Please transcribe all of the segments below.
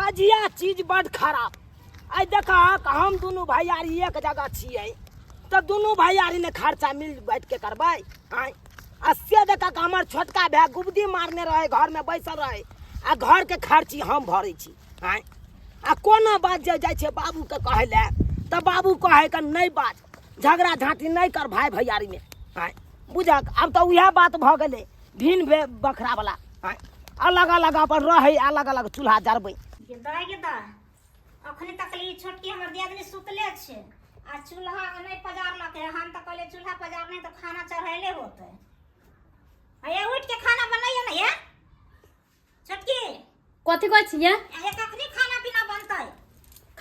सझिया चीज बड खराब। आइ देखहक, हम दुनू भैयारी एक जगह छियै तऽ दुनू भैयारी ने खर्चा मिल बैठ के करबै। आँय, आ से देखक, हमर छोटका भाय गुबदी मारने रहै, घरमे बैसल रहै आ घरके खर्ची हम भरै छी। आँय, आ कोनो बात जे जाइ छै बाबूके कहै लए तऽ बाबू कहै के नहि बात, झगड़ा झाँटी नहि कर भाय भैयारीमे। आँय, बुझक, आब तऽ उएह बात भऽ गेलै भिन भे बखरावला। आँय, अलग अलग अपन रहै, अलग अलग चूल्हा जरबै। गे दाइ, गे दाइ, अखनी तक ई छोटकी हमर दियादनी सुतले छै आ चूल्हा नहि पजारलकै। हम तऽ कहलियै चूल्हा पजारने तऽ खाना चढ़ैले होतै। ये उठि के खाना बनैये ने ये छोटकी। कथी कहै छियै? ये कखनी खाना पीना बनतै?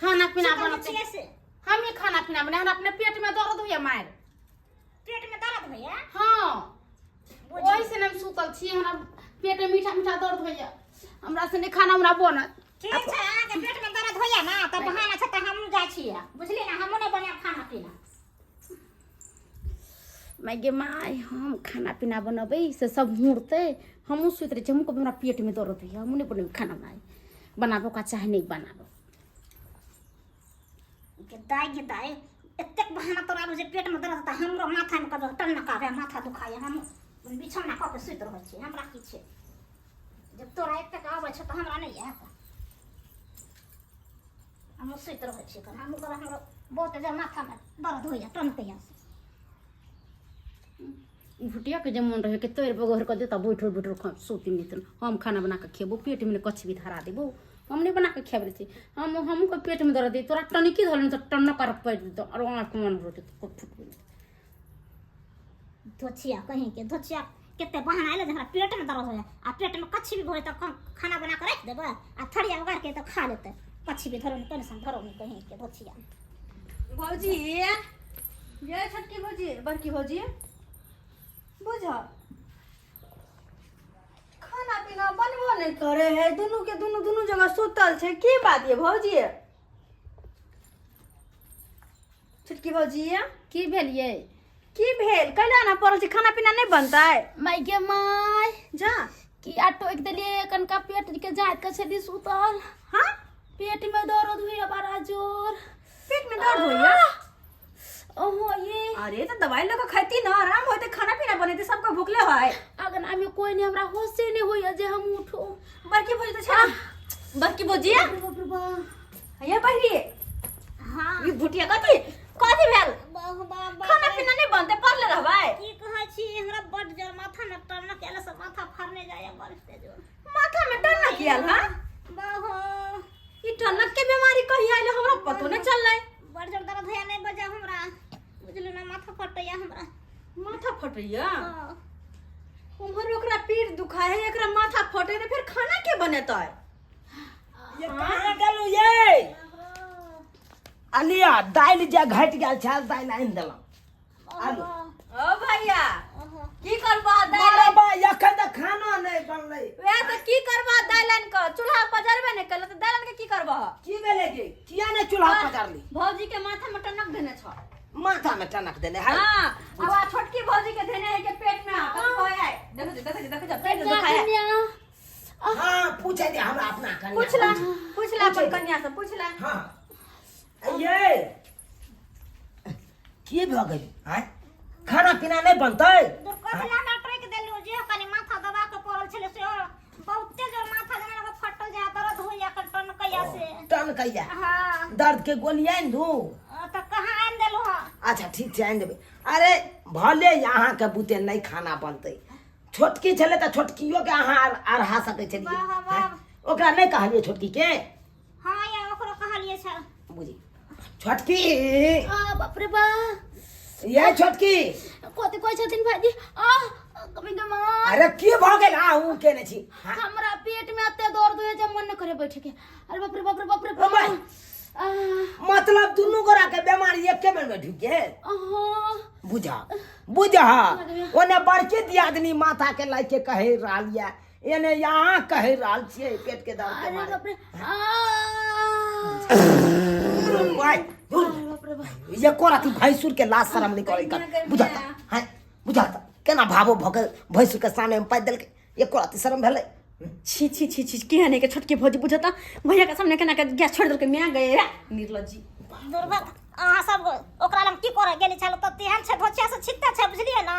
खाना पीना सुतल बनतै छियै से। हम ही खाना पीना बना, हमरा अपने पेट में दर्द होइया मार। पेट में दर्द होइया? हाँ। बुझी। ओहि से हम सुतल छी, हमरा पेट में मीठा मीठा दर्द होइया, हमरा से नहीं खाना हमरा बनत। ठीक छै, अहाँके पेट में दर्द होइया ना तऽ बहाना छै तऽ हमहूँ जाइ छियै, बुझली ना? हमहूँ नहि बनायब खाना पीना। माय गे माय, हम खाना पीना बनबै से सब हुड़तै, हमहूँ सुति रहै छी। हमहूँ कहबै हमरा पेट में दर्द होइया, हमहूँ नहि बनेबै खाना। माय बनाबो का चाहे नहीं बनाबो। गे दाइ, गे दाइ, एतेक बहाना तोरा आबै छै पेट में दर्द तऽ हमरो माथा में कभी टन्नक आबै, माथा दुखाइया, हम बिछौना कऽ के सुति रहै छी। हमरा की छै? जब तोरा एतेक आबै छौ तऽ हमरा नहि आयत? हमहूँ सुति रहै छी। हमहूँ कहबै हमरो बहुत जे माथामे दर्द होइया, टनकैया से। भुटिया के जे मन रहे के तोड़ बगहर कर देता, बैठल बैठल खा सूती नहीं तो हम खाना बना के खेबो, पेट में कछ भी धरा देबो, हम नहीं बना के खेबे छी। हम हमहूँ के पेट में दर्द है, तोरा टनिकी धरल तो टन्न कर पड़ देतो और आँख मन रोटी तो फुट गेल। धोछिया कहीं के धोछिया, कते बहाना आयल जे हमरा पेट में दर्द होइया आ पेट में कच्ची भी होय तऽ खाना बना के राखि देबै आ थरिया उगार के तऽ खा लेतै। कच्ची भी धरो टेंशन धरो नहीं कहीं के धोछिया। भौजी ये, छोटकी भौजी, बड़की भौजी, बुझ खाना पीना बनबो नहीं करे है, दुनू के दुनू दुनू जगह सुतल छै, की बात ये भौजी? छोटकी भौजी। की भेलियै? की भेल? कैला ना पड़ल छै, खाना पीना नहीं बनतै? माय गे माय। जा। किया टोकि देलियै? कनका पेट के जाइत के छली सुतल। हाँ? पेट में दर्द होइया बड़ा जोर। पेट में दर्द होइया? ओहो ये। अरे तो दवाई लगा खाती ना, आराम होते, खाना पीना बनेते, सबको भूखले है। अगना में कोई नहीं, हमरा होशे नहीं होइया जे हम उठो। बड़की भौजी तो छै ना? बड़की भौजी। बाप रे बाप। ये बहरी। हाँ। ई भुटिया कथी कथी भेल? बाबा। खाना पीना नहीं बनते, पड़ले रहबै? की कहै छी, हमरा बड जोर माथा में टनक आयल से माथा फाड़ने जाय बड़ जोर। माथा में टनक आयल? हां। बाहो। ई टनक के बीमारी कहिया आयल, हमरा पतो नहीं चललै। बड़ जोर दर्द होया, नहीं बजा हमरा, बुझलु ना? माथा फटैया हमरा। माथा फटैया? हाँ। उम्हर ओकरा पीठ दुखाय है, एकरा माथा फटे, तो फिर खाना के बनेतै? ये कहाँ गेलू ये? अलिया, दालि जे घटि गेल छल, दालि आनि देलहुँ आलू। ओ भैया, की करबा दालि? मारे बा, एखन तऽ खाना नहि बनलै। वएह तऽ, की करबा दालि आनि कऽ? चूल्हा पजरबे नहि केलक तऽ दालि आनि कऽ की करबह? की भेलै गे? किया नहि चूल्हा पजारली? भौजी के माथा में टनक देने छ। माथा में टनक देने है? हाँ, अब आ छोटकी भौजी के देने है के पेट में कथी कहै है, देखो जे, देखो जे, देखो जे, पेट में दुखाय है। कन्या। हाँ, पूछे दे हमरा अपना कन्या। पूछला, पूछला, अपन कन्या से पूछला। हाँ, ये की भऽ गेल? आँय, खाना पीना नहि बनतै? दुर्कथला ना टोकि देलु जे कनि माथा दबा के पड़ल छलै से बहुते जोर माथा जेना लगै फटल जाय, दर्द होइया कनि टनकैया से। टनकैया? हाँ। दर्द के गोली आनि दू? तऽ कहाँ आनि देलु हँ? अच्छा ठीक छै, आनि देबै। अरे भले अहाँके बुते नहि खाना बनतै, छोटकी छलै तऽ छोटकियोके अहाँ अढ़ा सकै छलियै। वाह, वाह। आँय? ओकरा नहि कहलियै छोटकी के? हाँ या, ओकरो कहलियै छल। बुझी छोटकी। आ बाप रे बा। ये छोटकी। कथी कहै छथिन भाईजी? आ कभी के माँ। अरे की भऽ गेल? आ उ केने छी? हाँ? हमरा पेट में एते दर्द होइया जे मन न करे बैठे के। अरे बाप रे बाप रे बाप रे। ओ भाई। आ, मतलब दुनू गोरा के बीमारी एके बेर में ढुक गेल? अहाँ। बुझा बुझा, ओने बड़की दियादनी माथा के लाइ के कहि रहल ये, एने यहाँ कहि रहल छियै पेट के दर्द के अरे मारे। बाप रे, आ भाई, दूर। अरे बाप रे बाप। ये कोरा तू भैंसुर के लाज शरम नहीं करे कर, बुझाता है? बुझाता केना भावो भऽ के भैंसुर के सामने में पाइ देलकै? एको राति शरम भेलै? छी छी छी छी केहन है के छोटकी भौजी बुझता भैया के सामने केना के गैस छोड़ देलकै माय गए निर्लज्जी। दुर्भग अहाँ सब ओकरा लग की करऽ गेली छल तऽ तेहन छै धोचिया से छित्ते छै, बुझलियै ने?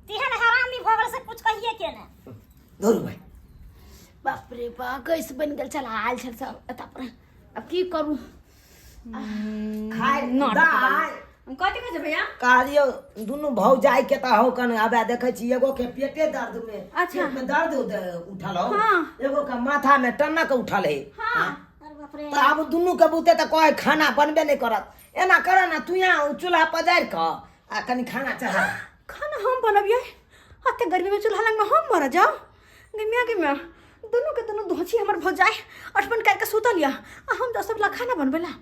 तेहन हरामी भऽ गेल से कुछ कहिए के ने। धुर भाई। बाप रे बा, गैस बनि गेल छल, आयल छल सब एतऽ पर, आब की करू? खाय नाटक। दाय। कथी कहै छै भैया? कहलियौ दुनू भौजाई के तऽ हौ कन आबे देखै छी, एगो के पेटे दर्द में, अच्छा। पेट में दर्द उठल हौ। हाँ। एगो के माथा में टनक उठल है। हाँ। अरे बाप रे। तऽ आब दुनू के बुते तऽ कहे खाना बनबे नहि करत। एना कर ना, तू यहाँ चूल्हा पजारि कऽ आ कनि खाना चढ़ा। खाना हम बनबियै? अते गर्मी में चूल्हा लग में हम मर जाओ? गे म्या गे म्या, दुनू के दुनू धोची हमर भौजाई अठबन कर के सुतल या आ हम जा सब ला खाना बनबै ला।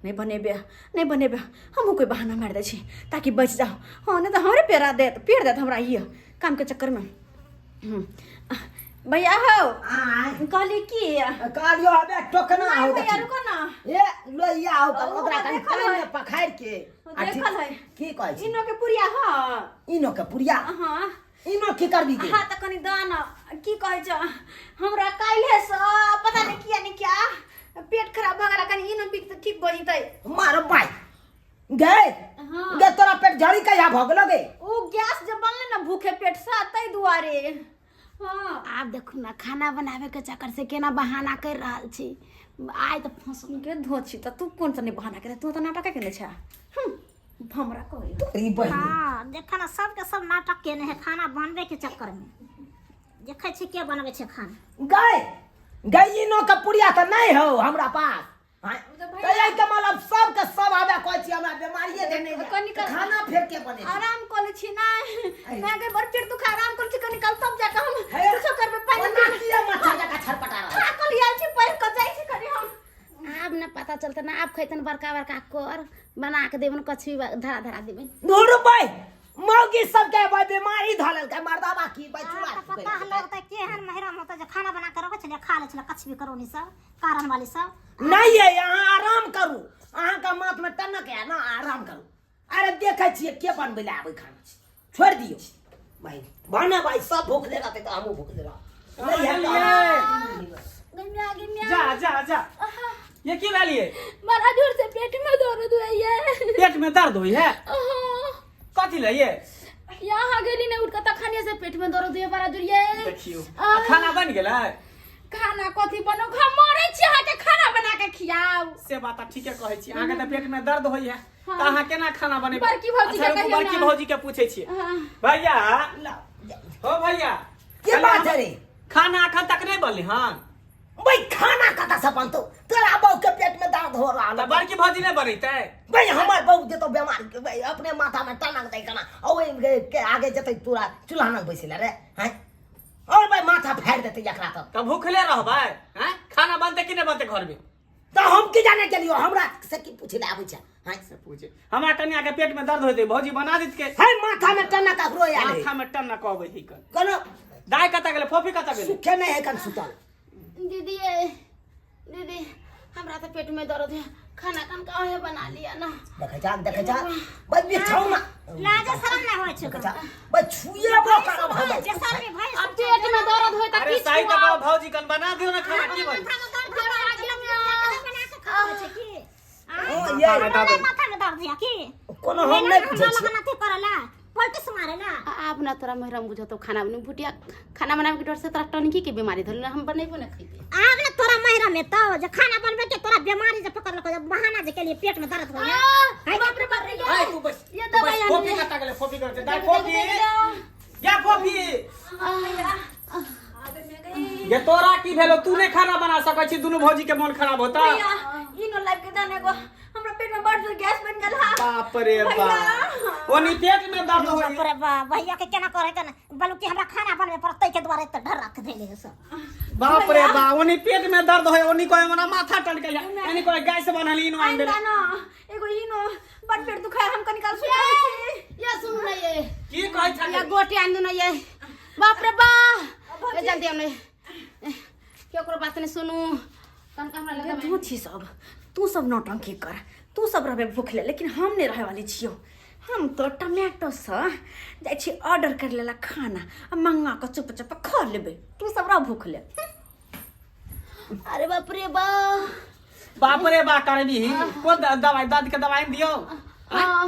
नहीं बनेबे, नहीं बनेबे, हमहूँ कोई बहाना मार दै छी ताकि बच जाओ। हाँ, नहीं तो हमरे पेरा देत, पेर देत हमरा ये काम के चक्कर में। भैया हो। आय। कहली की? कहलियो हबे टोकना हो। भैया। देखी। रुको ना। ए लोहिया हो तऽ ओ, ओकरा कनि देखल पानि है। में पखारि के आ ठीक- देखल है। की कहै छी? इनो के पुरिया। हाँ। इनो के पुरिया? हाँ। इनो की करबी गे? हाँ, तऽ कनि दाना की कहै छै, हमरा काल्हि से पता नहीं किया नहीं क्या पेट खराब भऽ गेल, कनि इनो पी तऽ ठीक भऽ जेतै। मार बाई गे। हाँ। गे तोरा पेट झड़ी कहिया भऽ गेलो गे? ओ गैस जब बनलै ने भूखे पेट से ताहि दुआरे। हाँ। आब देखू ना, खाना बनावे के चक्कर से केना बहाना कर रहल छी, आइ तऽ फंसू। गे धोची, तऽ तू कोन सा बहाना करे? तू तऽ नाटक केने छै। हमरा कहै तोरी बहिन। हाँ, देख ना, सबके सब नाटक केने है खाना बनबे के चक्कर में। देखै छी के बनबै छै खाना। गए गई इनो के पुरिया तऽ नहीं हो हमरा पास। हाँ, तऽ तऽ एहि के मतलब सबके सब आबे कहै छी हमरा बीमारिये देने ये। कनि तऽ खाना फेर के बने? आराम कऽ लै छी ना मैं गई, बड़ पेट दुखा, आराम कऽ लै छी कनि काल, तब जाके हम हे, कुछो करबै। पानि ओना किया मच्छर जकाँ छटपटा रहल? थाकल आयल छी, पढ़ि कऽ जाइ छी कनि हम। आब न पता चलते ना, आब खैतन बड़का बड़का कर बना के देबन, कछुई धरा धरा देबन। दूर भाई, मौगी सबके भाई बीमारी धऽ लेलकै, मर्दाबा की भाई चूड़ा। तऽ पता लगतै केहन महिराम होतै जे खाना बना के रखै छलै, खा लै छलै कछ भी करोनी सब कारण वाली सब। नहीं है, अहाँ आराम करू, अहाँके माथ में टनक है ना, आराम करू। अरे देखै छियै के बनबै लए आबै खाना, छोड़ि दियौ भाई, बने भाई, सब भूखले रहतै तऽ हमहूँ भूखले रहब। नहीं है तऽ- गम्या गम्या। जा जा जा, ये की भेल ये? बड़ा जोर से पेट में दर्द होइए। पेट में दर्द हुई है? हाँ। कथी ले ये? यहाँ गेली ने उठ के तखने से पेट में दर्द होइए बड़ा जोर ये। देखियो, आ खाना बन गेलै? खाना कथी बनो, हम मरै छी अहाँके खाना बना के खियाउ। से बात तऽ ठीके कहै छी, अहाँके तऽ पेट में दर्द होइए हाँ। तऽ अहाँ केना खाना बनेबै? बड़की भौजी के अच्छा, रुकू, कहियौ बड़की ना। भौजी के पूछै छियै। हाँ। भैया। ला, हो भैया। की बात है रे? खाना अखन तक नहीं बनले हन? भाई, खाना कतऽ से बनतौ? तोरा बहू के पेट में दर्द हो रहल तऽ है। बड़की भौजी नहीं बनेतै? भाई, हमर बहू जेतौ बीमार भाई, अपने माथा में टनक दै केना आ ओहि के आगे जेतै तोरा चूल्हा लग बैसै रे हैं, और भाई माथा फाड़ि देतै एकरा तऽ। तऽ भूखले रहबै हैं? खाना बनतै कि नहीं बनतै घर में? तऽ हम की जाने गेलियो, हमरा से की पूछे ले आबै छै हैं? से पूछे, हमरा कन्या के पेट में दर्द होइतै, भौजी बना देत के। है, माथा में टनक ककरो आयल है। माथा में टनक अबै है कन। कोनो दाय कतऽ गेलै? फोफी कतऽ गेलै? सुखे नहीं है कन सुतल। दीदी, ए दीदी, हमरा तऽ पेट में दर्द है, खाना कन काहे बना लिया ना। देखै जा, देखै जा भाई, बिछौना। लाज शरम नहि होइ छै। देखै जा भाई, छुएबो करब हम। बेसर्मी भैंस। अब पेट में दर्द होय तऽ अरे किछु सही तऽ खुआउ। कहू, भौजी कन बना दियौ ने खाना, की बनी? माथा में दर्द होय छै, बना के खाबै छै की? हँ, ये माथा में दर्द। माथा में दर्द है की? कोनो हम नहि पूछै छियै। हमरा लग करला पलटिस मारेला। आब ना तोरा मेहरम बुझतो खाना बने भुटिया, खाना बनावे के डर से तोरा टनकी के बीमारी धरल, हम बनेबो ना खइबे। आब ने तोरा महिरा में तो जे खाना बनबे के तोरा बीमारी जे पकड़लको, जे बहाना जे के लिए पेट में दर्द हो गया। बाप रे बाप रे। आय तू बस। ये तू बस, दवाई फोफी आन। कतऽ गेलै? फोफी कतऽ गेलै? दाय फोफी, या फोफी ये, तोरा की भेलो? तू नहीं खाना बना सकै छी? दुनू भौजी के मन खराब होता। भैया, इनो लाइफ के दाने को हमरा पेट में बड़ जोर गैस बन गेल हा। बाप रे भैया। बाप, ओनी पेट में दर्द होई। बाप रे बाप, भैया के केना करे के बल्कि हमरा खाना बनबे पड़तै के दुआरे त डर रख देले सब। बाप रे बाप, ओनी पेट में दर्द होय, ओनी कोई मना माथा टनके, एनी कोई गैस बनल इनो आइन देले। ना एगो इनो, बड़ पेट दुखाय, हम कनी काल सुति रहै छी। ये सुनू ना ये। की कहै छ? ये गोटी आन दू ना ये। बाप रे बा, ये जल्दी हमने केकरो बात नहीं सुनू, तनका हमरा लगे। तू छी सब, तू सब नौटंकी कर, तू सब रहबे भूखले, लेकिन हम नहीं रहे वाली छियो। हम तो टमाटो से जाइ छी ऑर्डर कर लेला खाना आ मंगा कऽ चुप चुप खा लेबै, तू सब रह भूखले। अरे बाप रे बा बाप रे बा करबी कोन दवाई दर्द के दवाई दियो हाँ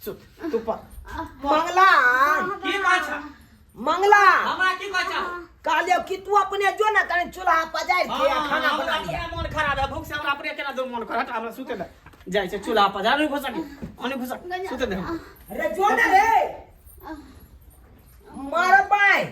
सुत तू पर मंगला की कहै छ मंगला हमरा की कहै छ कहलियो कि तू अपने जो ना कने चूल्हा पजारि के आ खाना हाँ, बना हमरा लिया अपने मन खराब है भूख से हमरा अपने केना दो मन खराब हमरा सुते दे जाइ छै चूल्हा पजार नहीं घुसक ओने घुसक सुते दे रे जो ना रे मार पाए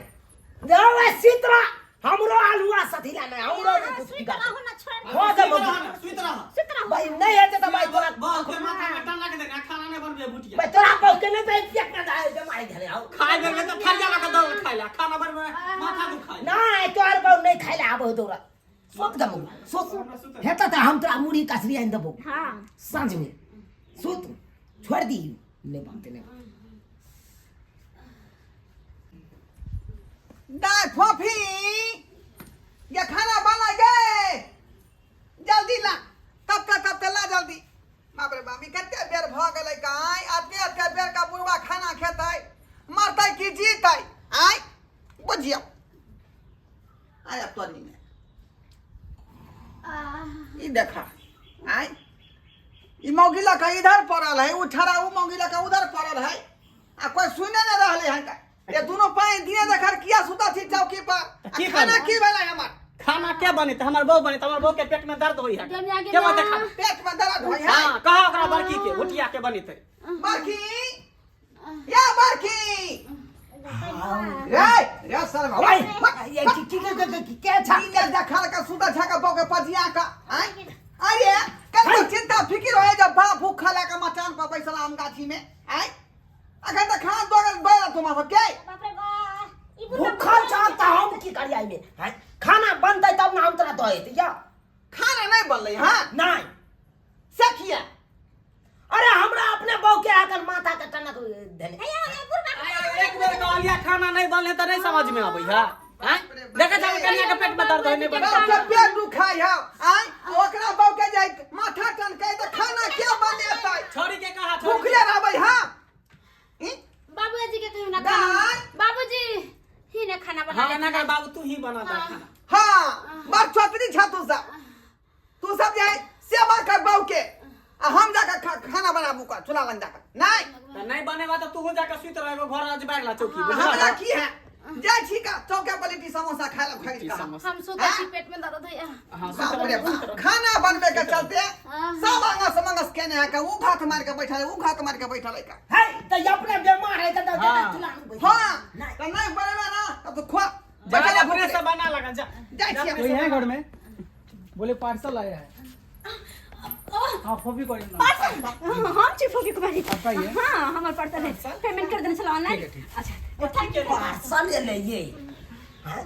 जाओ ए सीतरा हमरो आलुआ सथिला नहीं हमरो नहीं कुछ सुइत बिगाड़ रहू ना छोड़ हो दे बबू सुत रह सुइत रहू भाई नहीं हेतै तऽ भाई तोरा बस के माथा में टन लगा दे खाना नहीं बनबे भुटिया भाई तोरा बहु के नहीं तऽ पेट में दाए बीमारी भेलै हौ खाय बेर में तो थरिया लगा दौड़ खाय ला खाना बनबे माथा दुखाय नहीं तोहर बहु नहीं खाइ ला आबो तोरा सुत गबो सुत हेतै तऽ हम तोरा मुरही कचरी आनि देबो हां साँझ में सुत छोड़ दी नहीं बनते नहीं दाय फोफी ये खाना बना गए जल्दी ला तब तक तब तक ला जल्दी बाप रे बाप ई कते बेर भ गेलै का आय आते आते बेर का बुढ़वा खाना खेतै मरतै कि जीतै आय बुझियौ आय अब तोरी में ई देखा आय ई मौगी लऽ कऽ इधर पड़ल है ओ छड़ा ओ मौगी लऽ कऽ उधर पड़ल है आ कोई सुने नहीं रहले है का ये दोनों पानी दिने देखर किया सुता छी चौकी पर आ की खाना करबै? की भेलै हमर खाना के बने हमर बहू बने हमर बहू के पेट में दर्द होई है गम्या के बात गम्या। खाना पेट में दर्द होई है हां कहा ओकरा बड़की के भुटिया के बनेते बड़की या बड़की रे रे सर भाई ये की की की की के छा दिने देखर का सुता छा का बहू के पजिया का आय अरे कल चिंता फिकिर होए जब बाप भूखा लगा मचान पर बैसल आम गाछी में आय अखन तऽ खाना दऽ गेल तुम सबके बाप रे बा ई बुढ़वा भूखल छह तऽ हम की करियै एहिमे हैं खाना बनतै तब ने हम तोरा दऽ हेतै या खाना नहि बनलै हँ नहि से किया अरे हमरा अपने बहू के आकर माथा के टनक देने हे ये बुढ़वा एक बेर कहलिया खाना नहीं बनले तऽ नहीं समझ में आबै है हैं देखै छ कनिया के पेट में दर्द होय नहीं बनले बाप के पेट दुखाय है आय ओकरा बहू के जाय माथा टनकै तऽ खाना के बनेतै छोड़ी के कहा छोड़ी के। भूखले रहबै हँ ई? बाबूजी के कहियो ना खाना दाल? बाबूजी ही ना खाना बना हाँ ना कर बाबू तू ही बना दे खाना हाँ बड़ चौतरी छा तू सब तू सब जाय सेवा कर बहू के आ हम जाकर खाना बनाबू का चूल्हा लग जाकर नहीं तऽ नहीं बनेबा तऽ तू जाके सुति रहबो घर आज बैठ ला चौकी हमरा की है जाय छी का चौका पर लिट्टी समोसा खाय ला खरीद का समोसा हम सोता छी पेट में दर्द होइया हाँ सुति बाप रे रह बाप, खाना बनबे के चलते सब आंगस मंगस केने है का उ घात मार के बैठल है उ घात मार के बैठल है का है तऽ अपने बेमार है तऽ हाँ। चूल्हा में बैठल। हां नहीं। त नहीं बनेबा ना तब तो खुआ जा बैठल है अपने भूखले। से बना लगा जा जाय छी कोई है घर में बोले पार्सल आया है हाँ फोफी करी ना पार्सल हम छी फोफी कुमारी आपका ही है? हाँ हमार पार्सल है पेमेंट कर देने चलो ऑनलाइन अच्छा ठीक है पार्सल एलै ये हैं?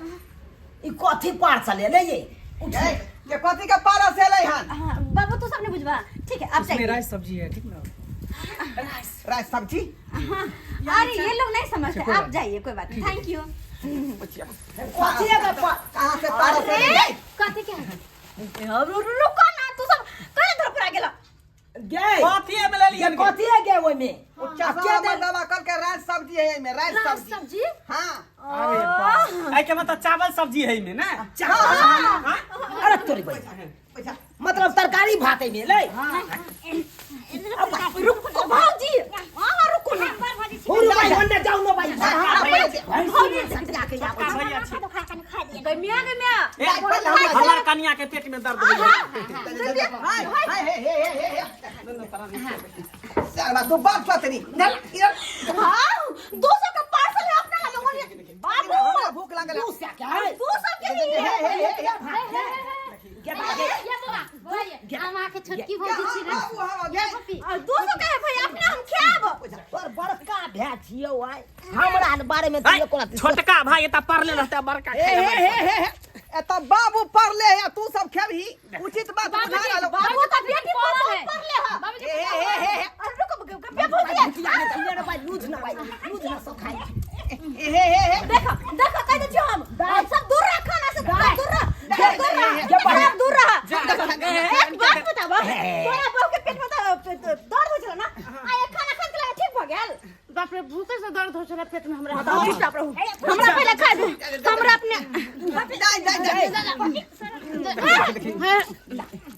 ई कथी पार्सल एलै ये उठ ए, ये कथी के पारस एलै हन हाँ, बाबू तू सब नहीं बुझबा ठीक है आप उसमें जाइए राइस सब्जी है ठीक ना राइस सब्जी हाँ, अरे ये लोग नहीं समझते आप जाइए कोई बात नहीं thank you कथी एलै कहाँ से पारस एलै कथी के है? रुको ना तू सब कहाँ धर पर आ गेला गे कथी है मिलल ये कथी है गे ओहिमे उच्चा दवा कल के राइस सब्जी है एमे राइस रास सब्जी सब्जी हां अरे बाप एहि के मतलब चावल सब्जी है एमे ना अरे तोरी बहिन पैसा मतलब तरकारी भात एहिमे एलै रुको भाजी हाँ हाँ रुको ना बड़ भाजी छी हुरु भाई ओन्ने जाउ न भाई भैया सटिया के आबै छै। भैया छी माथा दुखा कनी खा दिए गमिया गमिया ए, हमर कनिया के पेट में दर्द होइया हाय हाय हे हे हे हे साला तू बाप चतरी नल इधर हाँ 200 का पार्सल है अपना हम लोगों ने बाबू हमरा भूख लागल है। तू से क्या है 200 के लिए हे हे हे हे गे बा, गे। ये बौआ, बौआ, हम अहाँके छोटकी भौजी छी ने बाबू हम गे पप्पी और 200 का है भाई अपना हम खाएब तोर बड़का भए छियौ आइ हमरा बारे में तू एको रत्ती छोटका भाई एता पड़ले रहता बड़का हे हे हे हे हे एत बाबू पड़ले है तू सब खेबही उचित बात बुझा रहलो बाबू तो बेटी पड़ल है। पड़ले है बाबूजी हे हे हे हे हे अरे रुको गमिया भौजी भुतिया ने दिए रे भाई लूझ ना भाई लूझ ना सब खाइ हे हे हे हे देखो देखो कह दे हम हम सब दूर रह खाना से सब दूर रह सब दूर रह ये पढ़। सब दूर रह एक बात बताबो तोरा बहू के पेट में तो दर्द हो छला ना आ ये खाना खा के ठीक भ गेल बाप रे भूखे से दर्द हो छला पेट में हमरा चुपचाप रहू हमरा पहले खा दे हमरा अपने जाय जाय जाय हे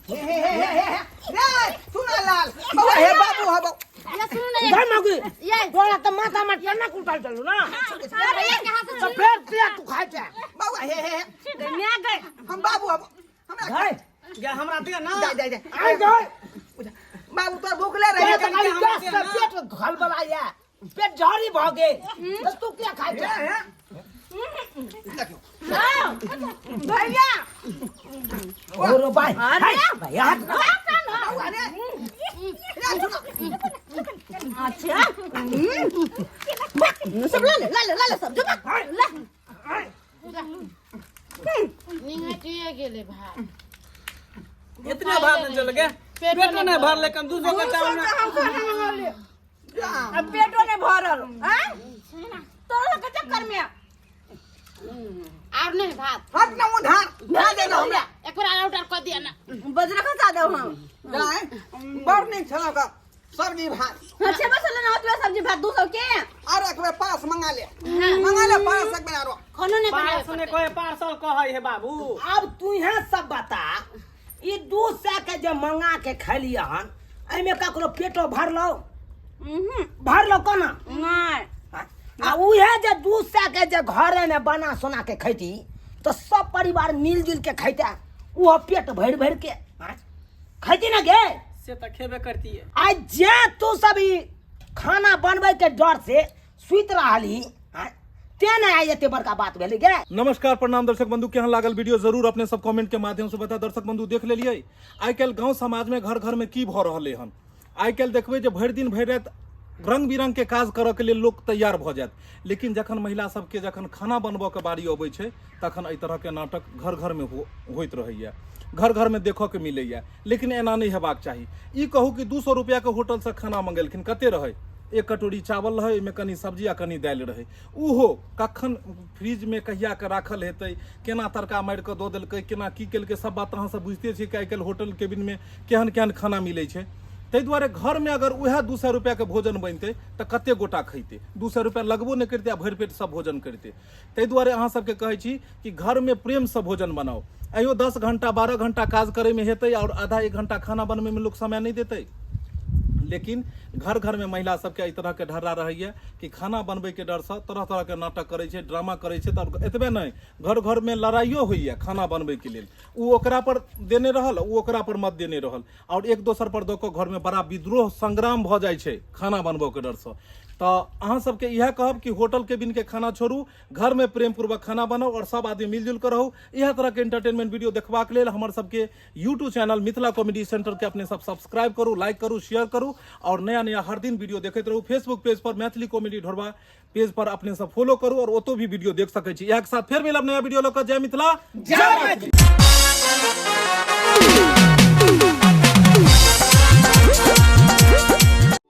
हे हे हे हे हे रे सुना लाल बौआ हे बाबू हबो ये सुनू ना गए मौगी ये तोरा तऽ माथा में टन्ना कुटल चलू ना अरे ये कहाँ से तऽ फेर किया तू खाइ छै बौआ हे हे हे गै माय गै हम बाबू हबो हमरा गए गे हमरा दे ना जा जा जा आइ गए बाबू तोर भूखले रही तोरा तऽ खाली गैस से पेट घल बला ये पेट झड़ी भऽ गेल तऽ तू किया खाइ छै हे देखियौ भैया ओरो भाई अरे भैया हाथ ना बौआ रे रे सुना अच्छा सब ला ले ला ले ला ले सब जो ले निंगटिए गेले भाई इतने भात नहीं चल गए पेटो नहीं भर लेकिन 200 का चावल में हम खाना मंगा ले अब पेटो नहीं भरल हैं तोरा के चक्कर में और नहीं भात हट ना उधार ना देना हमरा एक बार आउट कर दिया ना बजरा खसा दो हम जाए बड़ नीक छलौ का सब्जी भात अच्छा बस लेना होतवे सब्जी भात 200 के और एक बेर पास मंगा ले मंगा ले पास एक बेर आरो खानो नहीं बनावे पार्सल ने कहे पार्सल कहै हे बाबू आब तू यहाँ सब बता ई 200 के जे मंगा के खैलिए हन एहिमे ककरो पेटो भरलो भरलो कोना नहीं आ उहे जे 200 के जे घरे में बना सोना के खैती तो सब परिवार मिलजुल के खैते ओहो पेट भरि भरि के खैती ना गे से तऽ खेबे करती है आ जे तू सब ई खाना बनबै के डर से सुति रहली तें ने आइ एते बड़का बात भेलै गे। नमस्कार प्रणाम दर्शक बंधु, केहन लागल वीडियो जरूर अपने सब कमेंट के माध्यम से बता। दर्शक बंधु देख लेलिए आइ काल्हि गांव समाज में घर घर में की भऽ रहलै हन। आइ काल्हि देखबै जे भरि दिन भरि राति रंग बिरंग के काज करऽ के लेल लोक तैयार भऽ जायत, लेकिन जखन महिला सबके जखन खाना बनबऽ के बारी अबै छै तखन एहि तरह के नाटक घर घर में होइत रहैया, घर घर में देखऽ के मिलैया। लेकिन एना नहि हेबाक चाही। ई कहू कि 200 रुपया के होटल से खाना मंगेलखिन, कते रहै? एक कटोरी चावल रहै, ओहिमे कनि सब्जी आ कनि दालि रहै। ओहो कखन फ्रिज में कहिया के राखल हेतै, केना तड़का मारि कऽ दऽ देलकै, केना की केलकै, सब बात अहाँ सब बुझिते छियै कि आइ काल्हि होटल केबिन में केहन केहन खाना मिलै छै। ताहि दुआरे घरमे अगर उएह 200 रुपैआके भोजन बनितै तऽ कते गोटा खैतै? 200 रुपैआ लगबो नहि करितै आ भरि पेट सब भोजन करितै। ताहि दुआरे अहाँ सबके कहै छी कि घरमे प्रेमसँ भोजन बनाउ। अहियो 10 घंटा 12 घंटा काज करैमे हेतै आओर आधा एक घंटा खाना बनबैमे लोक समय नहि देतै। लेकिन घर घरमे महिला सबके एहि तरहके ढर्रा रहैए कि खाना बनबैके डरसँ तरह तरहके नाटक करै छै, ड्रामा करै छै। तऽ एतबे नहि, घर घरमे लड़ाइयो होइए खाना बनबैके लेल। ओ ओकरा पर देने रहल, ओ ओकरा पर मत देने रहल, आओर एक दोसर पर दऽ कऽ घरमे बड़ा विद्रोह संग्राम भऽ जाइ छै खाना बनबऽके डरसँ। तऽ अहाँ सबके इएह कहब कि होटल केबिनके खाना छोड़ू, घरमे प्रेमपूर्वक खाना बनाउ आओर सब आदमी मिलजुल कऽ रहू। इएह तरहके एंटरटेनमेंट वीडियो देखबाक लेल हमर सबके YouTube channel Mithila comedy centre के अपने सब सब्सक्राइब करू, लाइक करू, शेयर करू आओर नया नया हर दिन वीडियो देखैत रहू। फेसबुक पेज पर मैथिली कॉमेडी ढोरबा पेज पर अपने सब फॉलो करू और ओतो भी वीडियो देख सकै छी। इएह के साथ फेर मिलब नया वीडियो लऽ कऽ। जय मिथिला, जय मैथिली।